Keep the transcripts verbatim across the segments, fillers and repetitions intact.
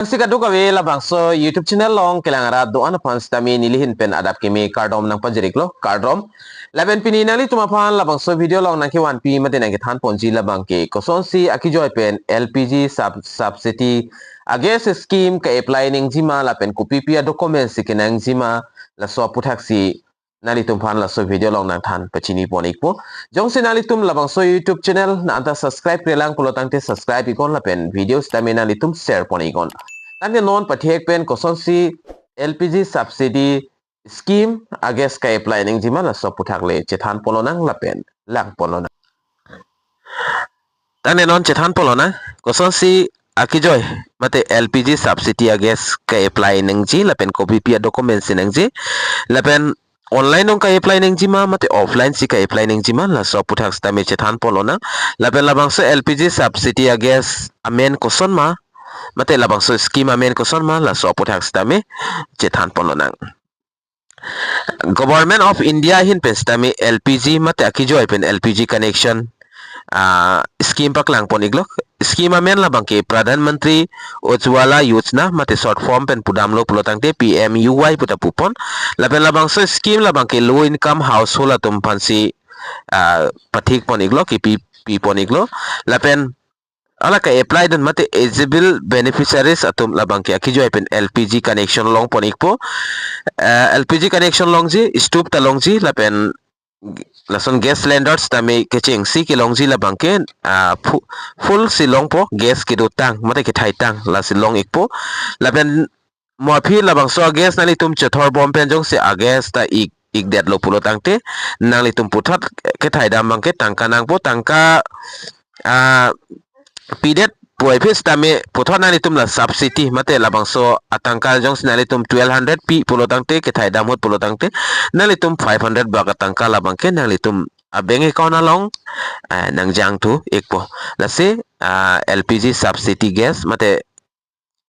Si kadokave labangso YouTube channel along kelang arat do-an aphan sitame nelihin pen adap kimi kardom nangpajir-iklo, kardom. Lapen pini nanglitum aphan labangso video along nangkevanpi mate nangkethan ponji labangke kosonsi akejoi pen L P G sub-, subsidy a-gas scheme ke-apply nangjima lapen kopipi a-document si kenangjima, laso aputhak si nanglitum aphan laso video along nangthan pachini pon-ikpo. Jongsi nanglitum labangso YouTube channel nangta subscribe-kre lang pulo tangte subscribe-iknon lapen video sitame nanglitum share pon-iknon. Tangte non pathek pen kosonsi L P G subsidy scheme a-gas ke-apply nangjima laso aputhak le chethan ponlonang lapen lang ponlonang. Tangte non chethan ponlonang kosonsi akejoi mate L P G subsidy a-gas ke-apply nangji lapen kopipi a-document si nangji lapen online along ke-apply nangjima mate offline si ke-apply nangjima, laso aputhak sitame chethan ponlonang. Lapen labangso L P G subsidy a-gas amen kosonma mate labangso scheme amen kosonma, laso aputhak sitame chethan ponlonang. Government of India ahin pen sitame L P G mate akejoi pen L P G connection, ah, scheme paklang pon-iklo. Scheme amen labangke Pradhan Mantri Ujjwala Yojana mate short form pen pudamlo pulo tangte P M U Y puta pupon. Lapen labangso scheme labangke low income household atum aphansi, ah, pathik pon-iklo, kipi, pi pon-iklo. Lapen hala ke-apply dun mate eligible beneficiaries atum labangke akejoi pen L P G connection long pon-ikpo. Eh, L P G connection longji, stove ta longji lapen lason gas cylinder sitame kechengsi kelongji labangke, ah, phu-, full si longpo, gas kedotang mate kethaitang lasi long-ikpo. Lapen mo aphi labangso a-gas nanglitum chethor bom pen jongsi a-gas ta ik, ikdetlo pulo tangte nanglitum puthot kethaidam abangke tangka nangpo, tangka, ah, pidet puvoiphit sitame puthot nanglitum la subsidy mate labangso atangka jongsi nanglitum twelve hundred pi pulo tangte kethaidam ahut pulo tangte nanglitum five hundred bak atangka labangke nanglitum a-bank account along, eh, nangjangthu-ikpo. Lasi, ah, L P G subsidy gas mate,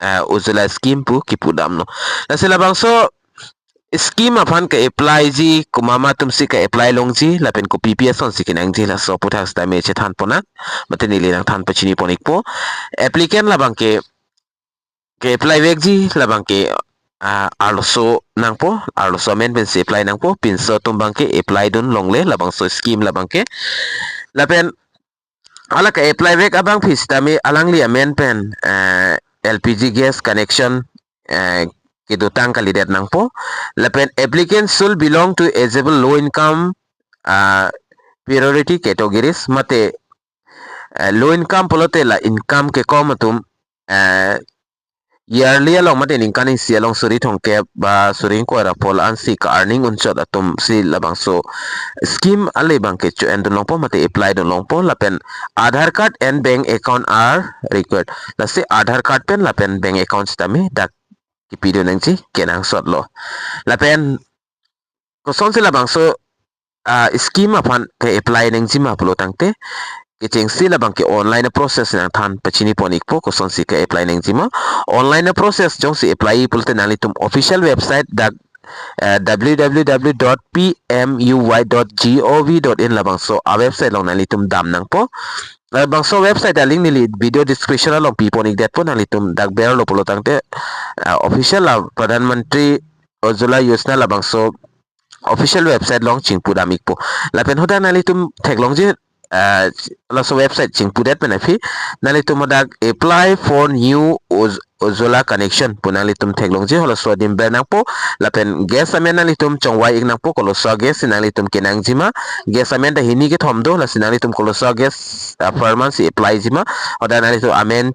eh, Ujjwala scheme pu kipudamlo. Lasi labangso scheme aphan ke-apply ji, komat atum si ke-apply longji lapen kopipi asonsi kenangji, laso aputhak sitame chethan ponnang mate neli nangthan pachini pon-ikpo. Applicant labangke ke-apply vekji labangke, ah, arloso nangpo, arloso amen pensi apply nangpo, pinso atum abangke apply dun longle labangso scheme labangke. Lapen hala ke-apply vek abangpi sitame alangli amen pen, eh, L P G gas connection, eh, kedotang kalidet nangpo. Lapen applicant should belong to eligible low income, ah, priority categories mate, eh, low income pulote la income kekom atum, eh, yearly along mate ningkan isi along suri thomkep ba suri ingkoi ra pho ansi ke-earning unchot atum si labangso scheme ale abangke cho-en dun longpo mate apply dun longpo. Lapen Aadhaar card and bank account are required. Lasi Aadhaar card pen lapen bank account sitame dak kipi dun nangji, kenangsotlo. Lapen kosonsi labangso, ah, scheme aphan ke-apply nangjima pulo tangte kechengsi labangke online process nangthan pachini pon-ikpo, kosonsi ke-apply nangjima. Online process jongsi apply pulote nanglitum official website dak, eh, W W W dot P M U Y dot gov dot in labangso a-website along nanglitum dam nangpo. Labangso website a-link neli video description along pi pon-ikdetpo, nanglitum dak berlo pulo tangte, ah, official la Pradhan Mantri Ujjwala Yojana labangso official website along chingpu dam-ikpo. Lapen hadak nanglitum theklongji, ah, laso website chingpudet pen aphi nanglitum hadak apply for new Uj-, Ujjwala connection pu nanglitum theklongji, halaso adim ber nangpo. Lapen gas amen nanglitum chongvai-ik nangpo, koloso gas si nanglitum kenangjima. Gas amen ta hini kethom do, lasi nanglitum koloso gas, ah, per month si apply jima, hadak nanglitum amen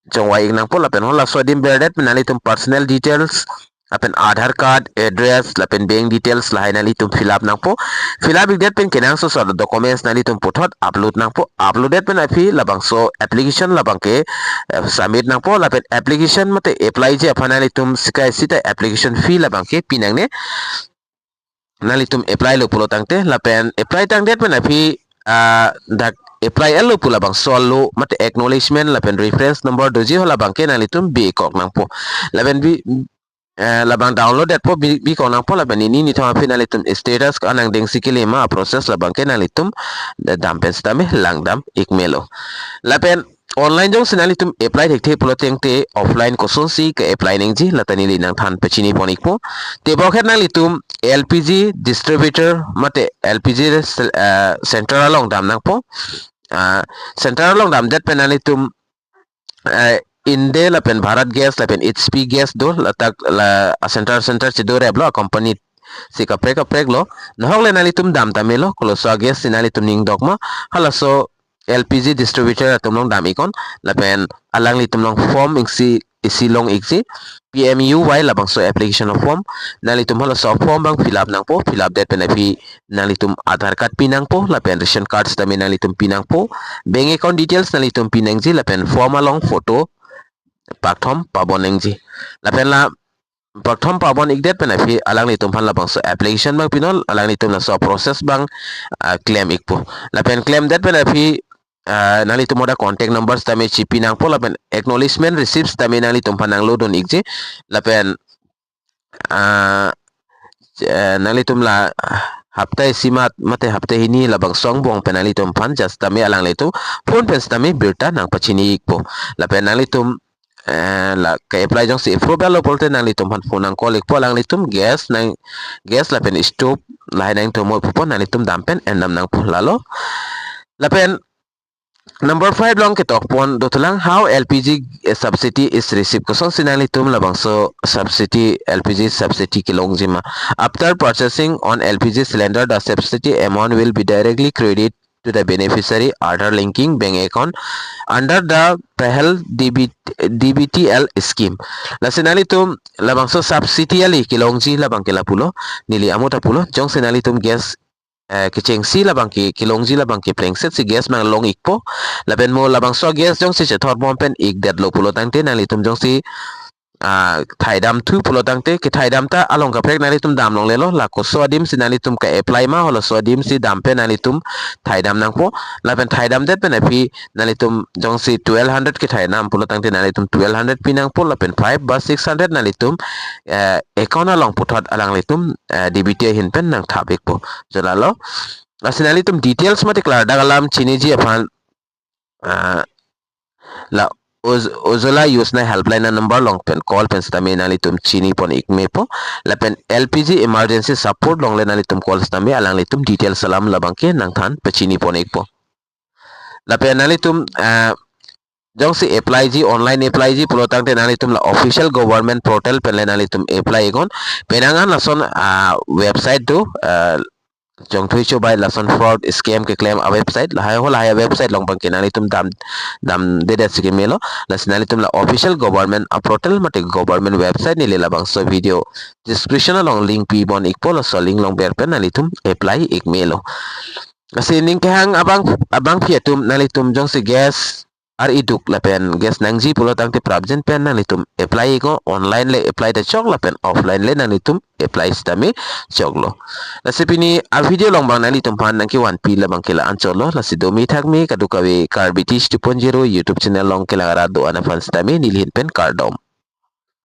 chongvai-ik nangpo. Lapen halaso adim berdet pen nanglitum personal details lapen Aadhaar card, address lapen bank details lahai nanglitum fill up nangpo. Fill up-ikdet pen kenangsot documents nanglitum puthot upload nangpo. Upload-det pen aphi labangso application labangke, eh, submit nangpo. Lapen application mate apply ji aphan nanglitum sika sita application fee labangke pi nangne. Nanglitum apply lo pulo tangte, lapen apply tangdet pen aphi, ah, dak apply-etlo pu labangso alo mate acknowledgement lapen reference number doji, halabangke nanglitum bi-ikkok nangpo. Lapen bi, eh, labang download-detpo, bi, bi-ikkok nangpo, lapen nini nithom aphi nanglitum status ko-an angdengsi kelema a-process labangke nanglitum dam pen sitame langdam-ik melo. Lapen online jongsi nanglitum apply thekthe pulo tangte offline kosonsi ke-apply nangji lata neli nangthan pachini pon ikpo. Tebok het nanglitum L P G distributor mate L P G res-, ah, center along dam nangpo. Ah, center along damdet pen nanglitum, eh, Inde lapen Bharat Gas lapen H P Gas do ladak la, ah, center center si do replo, ah, company si kaprek kaprek lo. Nahok le nanglitum dam tame lo, koloso a-gas si nanglitum ning dokma, halaso L P G distributor atum along dam iknon, lapen alanglitum along form isi isi long ikji, P M U Y labangso application form, nanglitum halaso form abang fill up nangpo, fill up det pen aphi nanglitum Aadhaar card pi nangpo, lapen ration card sitame nanglitum pi nangpo, bank account details nanglitum pi nangji, lapen form along photo pakthom pabon nangji. Lapen la pakthom pabon ikdet pen aphi alanglitum aphan labangso application abang pinon, alanglitum laso process abang, ah, klem ikpo. Lapen klemdet pen aphi, ah, nanglitum moda contact number sitame chipi nangpo, lapen acknowledgement receipt sitame nanglitum aphan nanglodun ikji. Lapen, ah, eh, nanglitum la hapta isi mat mate hapta hini labangso angbong pen nanglitum aphan just sitame alanglitum phone pen sitame birta nangpachini ikpo. Lapen nanglitum, eh, la ke-apply jongsi approve lo pulote nanglitum aphan phone nang call ikpo, alanglitum gas nang, gas lapen stove lahai nangtum mo pupo, nanglitum dam pen endam nangpo lalo. Lapen number five along ketok pon dothulang, how L P G subsidy is received. Kosonsi nanglitum labangso subsidy, L P G subsidy kelongji ma. After purchasing on L P G cylinder, the subsidy amount will be directly credited to the beneficiary Aadhaar linking bank account under the Pahal D B, D B T L scheme. Lasi nanglitum labangso subsidy ali kelongji labang ke lapulo, neli amo ta pulo, jongsi nanglitum gas, eh, kechengsi labang ke kelongji labang ke plengset si gas abang long ikpo. Lapen mo labangso gas jongsi chethor bom pen ikdetlo pulo tangte nanglitum jongsi, ah, thaidam thu pulo tangte, kethaidam ta along kaprek nanglitum dam longlelo, la koso adim si nanglitum ke-apply ma, halaso adim si dam pen nanglitum thaidam nangpo. Lapen thaidamdet pen aphi nanglitum jongsi twelve hundred kethaidam pulo tangte nanglitum twelve hundred pi nangpo, lapen five ba six hundred nanglitum, eh, account along puthot alanglitum, eh, D B T ahin pen nangthap ikpo. Jo lalo. Lasi nanglitum details mate klardak alam chiniji aphan, ah, la Uj-, Ujjwala Yojana helpline number along pen call pen sitame nanglitum chini pon ik mepo. Lapen L P G emergency support along le nanglitum call sitame alanglitum details alam labang ke nangthan pachini pon ikpo. Lapen nanglitum, ah, jongsi apply ji, online apply ji pulo tangte nanglitum la official government portal pen le nanglitum apply iknon. Penang an lason, ah, website do, ah, jongthui chobai lason fraud scam keklem a-website, lahai ho lahai a-website along abang ke nanglitum dam, damdedet si kemelo. Lasi nanglitum la official government a-portal mate government website neli labangso video description along link pi pon ikpo, laso link along ber pen nanglitum apply ik melo. Lasi ning kehang abang, abangpi atum, nanglitum jongsi gas ar iduk lapen gas nangji pulo tangte prapjin pen nanglitum apply iknon, online le apply ta chok lapen offline le nanglitum apply sitame choklo. Lasi pini a-video along abang nanglitum aphan nangkevanpi labang ke la-an choklo. Lasi domi thakmi kadokave Karbi Teach two point zero YouTube channel along kelang arat do-an aphan sitame neli ahin pen kardom.